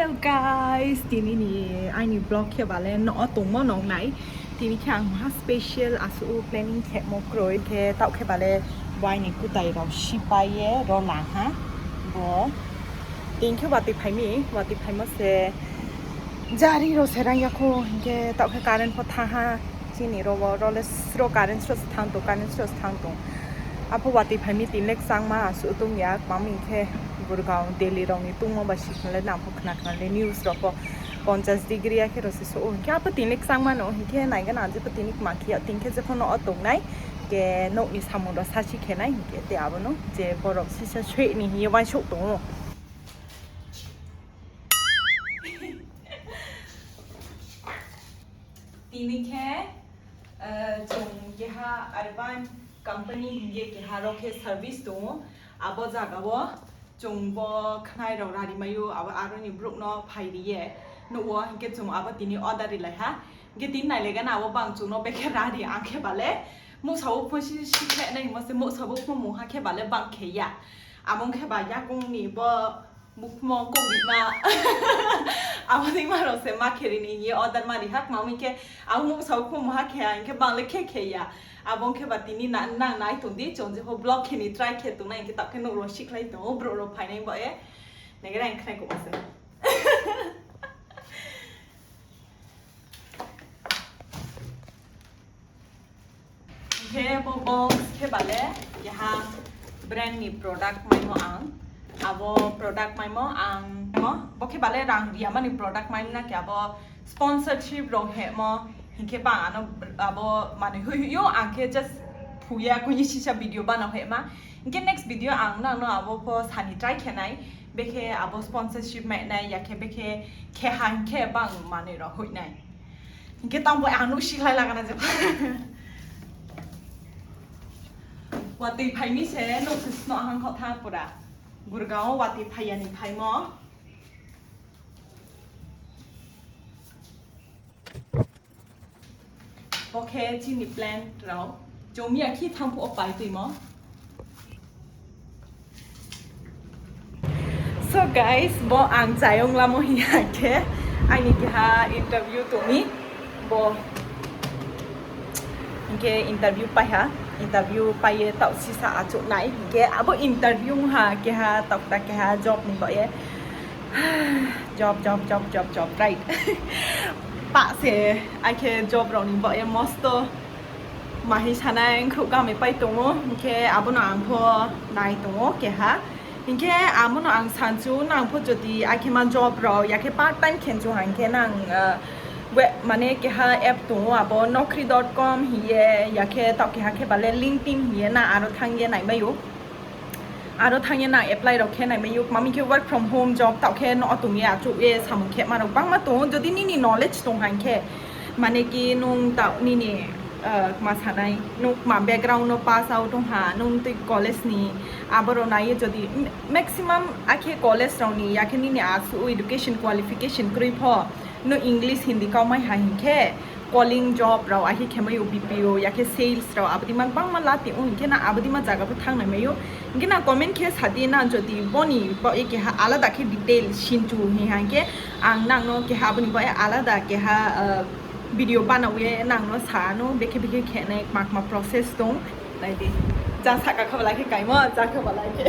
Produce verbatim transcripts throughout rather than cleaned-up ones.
Hello guys, tini ni aini vlog khe bale no tongmo nong nai. Tini khe ang ha special asu planning khe mo kroi khe tau khe bale bo aini kutai rok sipai ye ro lang ha. Bo tin khe watwi phaimi, watwi phaimo se jari ro se rang yakho hinkhe tau khe current pho tha ha. Chini ro bo ro le sro current sro se thang tong, current sro se thang tong. Apo watwi phaimi tin lek changma asu tong ya, mami khe Gurgaon, Delhi rok ni tungma ba si khna le nang pho khna khna le news rok pho ponchas degree ya khe ro se so o. Hinkhe apo tin lek changma no hinkhe nai gana je pho tin lek ma khe ya, tin khe je pho no o tong nai. Ke nok ni samung ro sa si khe nai hinkhe te abo no je borok sisa sui ni hiye bai sok tong o. Tini khe, eh, chwng keha Urban Company hinkhe keha rok khe service tongo. Abo jaga o chwng bo khnai rok rari maio, abo aroni borok no phai riye. Nugo hinkhe chwng abo tini order ri lai ha. Hinkhe tini nai lai gana abo bang chwng no bekhe rari ang khe bale. Muksa o phone si, si khe nai mo se muksa o phone mungha khe bale bang khe ya. Abo wng khe ba yakung ni bo Bukhumo kok rima. Abo ni ma rok se ma kheri ni ye order ma ri hak ma mi khe abo muksa bukhumo ha khe ang khe bang le khe khe ya. Abo khe ba tini na, nang nai tong di chong je ho vlog khe ni try khe tong nai khe tak khe nuk ro sik lai tong o bro ro phai nai bo e. Nai gra ang khnai ko se. Khe bo box khe bale keha brand ni product maimo ang. Abo product maimo ang mo bo khe bale rang riya mani product maimo na khe abo sponsorship rong he mo hinkhe bang ano abo mani hui hui yo ang khe just phuya kuni sisa video bana he ma. Hinkhe next video ang nang no abo pho sani try khe nai bekhe abo sponsorship mai nai ya khe bekhe khe ha hinkhe bang mani rok hui nai. Hinkhe tamo ang nuk siklai lagana je. Watwi phaimi se nuk se sno hang kho tha pura. Gurgaon watwi phaiya ni phaimo. Bo khe chini plan rok. Chomya khi thang phuo pai twi mo. So guys, bo ang chayong lamo hiya khe ani keha interview tumi bo hinkhe interview paiha, interview paiye tau sisa achuk nai hinkhe abo interview ha keha tokta keha job ni boye job job job job job right pa se akhe job rok ni boye mosto. Mahi sanai wngkhuk gami pai tongo, hinkhe abono ang pho nai tongo keha. Hinkhe abono ang sansu nang pho jodi akhema job rok yakhe part time khensu hangkhe nang, ah, we, mane keha app tongo abo naukri dot com hiye yakhe tok keha khe bale LinkedIn hiye na aro thangye naimaio. Aro thangye nang apply rok khe nai manyuk, mami khe work from home job tao khe no tongye achuk ye samung khe manok bangma tongo. Jodi nini knowledge tong hang khe, mane ki nung tao nini, ah, ma sanai, nung ma background no pass out tong ha, nung twi college ni aboro naiye jodi maximum akhe college rok ni yakhe nini asu education qualification kwrwi pho, no English Hindi kaumai ha hinkhe, calling job rok, akhe khemai o B P O, yakhe sales rok, abodima bangma lati o, hinkhe na abodima jaga bo thang nai maio. Hinkhe na comment khe sadi na jodi boni bo e keha alada khe detail sinchu hinkhe ang nangno keha aboni bo e alada keha, ah, video banawi nangno sano bekhe bekhe khenai kma kma process tong. Naidi. Ja saka khe balai khe kaimo, ja khe balai khe.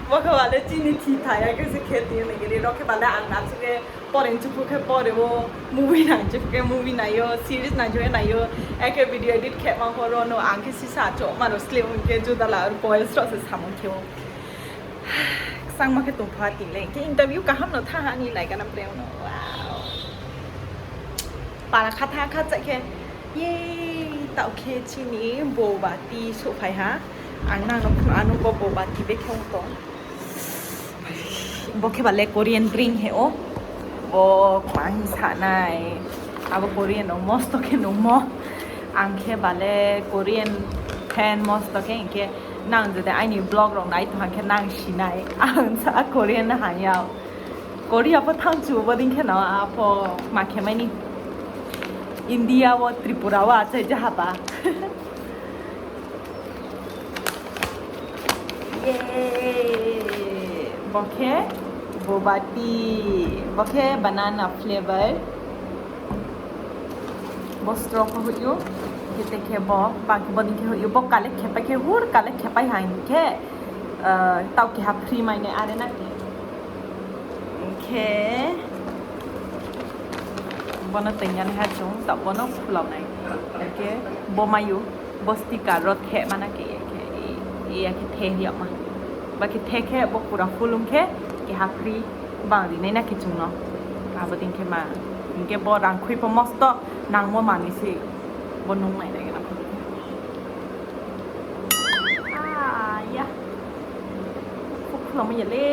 Bo khe balai chini thi thaya khe se khe tini nigiri rok khe balai ang nachuke Pore chukhu khe pore o, movie nai chukhu khe movie naio, series nai chukhu naio, eke video edit khe ma horo no ang khe sisa chok ma ro slip khe juda la boys ro se samung khe o. Sang ma khe tong pha tile khe interview kaham no tha hani nai kana prem no. Wow. Para kha tha kha cha khe ye tao khe chini bo ba ti so phai ha. Ang nang no phun anu bo bo ba ti be khe tong. Bo khe bale Korean drink he o. Bo kma hin sanai. Abo Korean rok mosto khe nungmo. Ang khe bale Korean fan mosto khe hinkhe nang jodi aini vlog rok nai tong khe nang sinai. Ang sa Korean hanya. Korea pho thang chu bo ding khe no apho kma khe mani. India o Tripura o achai jahaba. Yay! Bo khe Bati, bo khe banana flavor. Bo straw khe huyu, khe te khe bo, baki bo din khe huyu, bo collect khe pai khe hur collect khe pai hai khe, ah, tau keha free mai nai are na khe. Khe bono twi nani ha chwng, tau bono khulok nai. Khe bo mayu. Bo sticker rw the mana khe, khe, e, e, ya khe the hiya ma. Ba khe the khe bo pura full wng khe, keha free bang rinai na khe chwngno. Abo din khe ma, hinkhe bo rang khwi pho mosto nangmo manwi se bo nung nai nai gana. Ah, ya. Khuk khulamo ya le.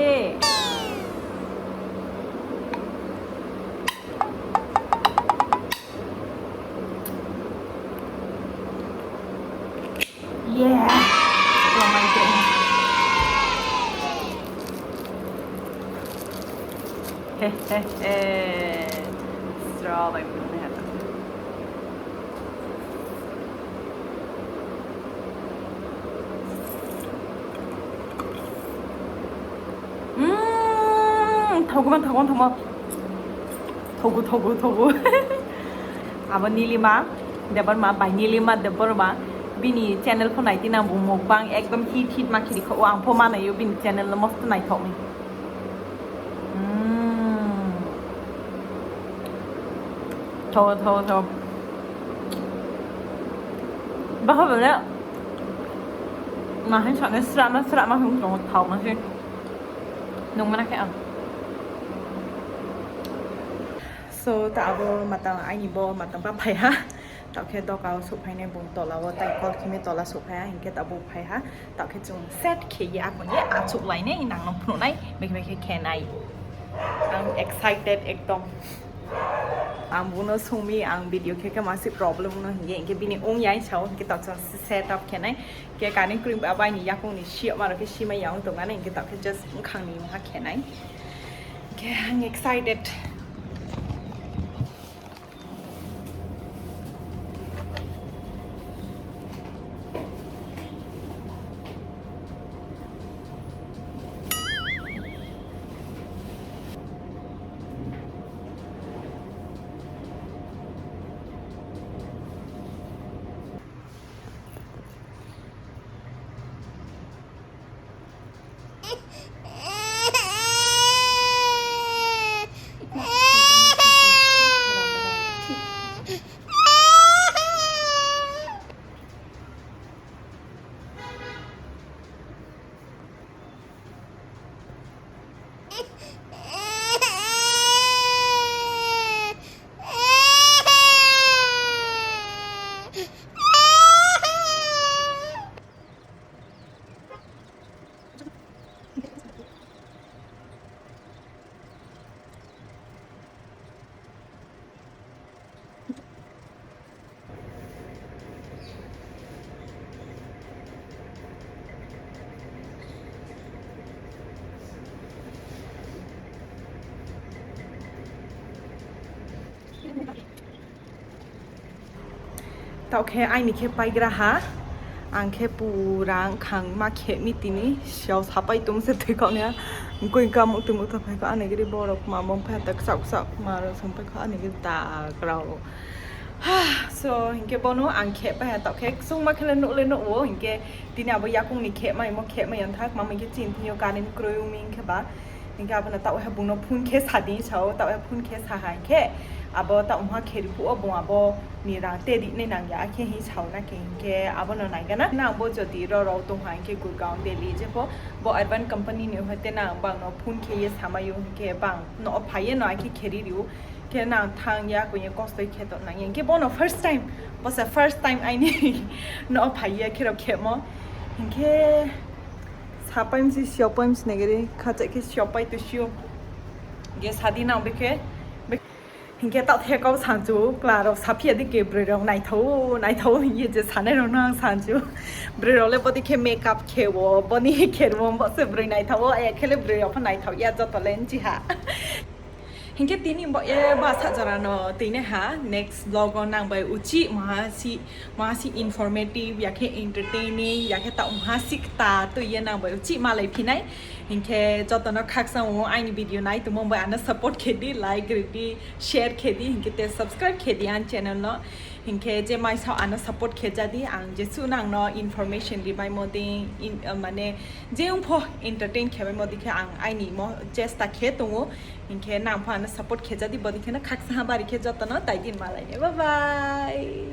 Yeah. Oh my goodness. He he he. Straw bai bunu ne hata. Mm, thogu man, thogu man, thogu. Thogu, thogu, thogu. Abo Nilima Debbarma, by Nilima Debbarma. Bini channel pho nai tini ang bo mukbang ekdom hit hit ma khiri kho. O ang pho ma naio bini channel no mosto naithok ni. Mm. Thogu, thogu, thogu. Baha bole. Ma hin sa ne sra ma sra ma hin thok ma hin. Nung mana khe ang. So, ta abo matang, aini bo matang ba phai ha. Ta khe doka o sok phai nai bung tola o, tai kol khimi tola sok phai ha, hinkhe ta bo phai ha. Ta khe chwng set khe ye akon ye achuk lai nai, nang no phunu nai, bekhe bekhe khe nai. Ang excited ekdom. Ang buno sumi, ang video khe khe masi problem no hinkhe, hinkhe bini ong yai sao, hinkhe ta chwng set up khe nai. Khe kani cream ba bai ni yakung ni siyok ma rok khe sima yang tong ani, hinkhe ta khe just wngkhang ni ha khe nai. Khe ang excited. Tao khe aini khe paigra ha, ang khe pura wngkhang ma khe mi tini siyao sapai tong se twi kok ya. Koi ka muk twi muk tong phai kho ani gri borok ma bom phai tak sak sak ma rok song phai kho ani gri dak rok. So hinkhe bono ang khe pai ha, tao khe chwngma khe le nuk le nuk o, hinkhe tini abo yakung ni khe mai mo khe mai ang thak ma mai khe chin thio current kroi umi hinkhe ba. Hinkhe abono tao hai bungno phone khe sadi sao, tao hai phone khe saha hinkhe abo tao wngha khe riphuo bung abo ni rang te rinai nangya khe hi sao na khe hinkhe abono naigana. Nang bo jodi roro tongha hinkhe Gurgaon Delhi jepho bo Urban Company ni hoite nang bangno phone khe ye samayo hinkhe bang no phaiye no akhe khe ri rio khe nang thang ya koi ye kostoi khe to nang hinkhe bono first time, bosa first time aini no phaiye khe rok khemo hinkhe. Sapai msi siyopai msi nagari khacha khe siyopai to siyo. Ge sadi nang bekhe. Hinkhe ta thekau sanchu kla rok saphiya di ke bwrwi rok naithau naithau hiye je sanai rok nang sanchu. Bwrwi rok le bodi khe makeup khe o boni khe ro bo se bwrwi naithau o, e khe le bwrwi rok pha naithau ya joto le nchi ha. Hinkhe tini bo e ba sa jora no tini ha, next vlog o nang bai uchi maha si, maha si informative ya khe entertaining ya khe ta maha si kta twi ye nang bai uchi malai phinai. Hinkhe jotono khaksa o aini video nai tongmung bai ano support khe di, like rw di, share khe di, hinkhe te subscribe khe di ani channel no. Hinkhe je maisa ano support khe jadi, ang jesu nang no information ribai modi, in, uh, mane je wngpho entertain khe bai modi khe ang aini mo chesta khe tongo. Hinkhe nang pho ano support khe jadi, bodi khe no khaksa ha bari khe jotono tai din malai ne. Bye bye.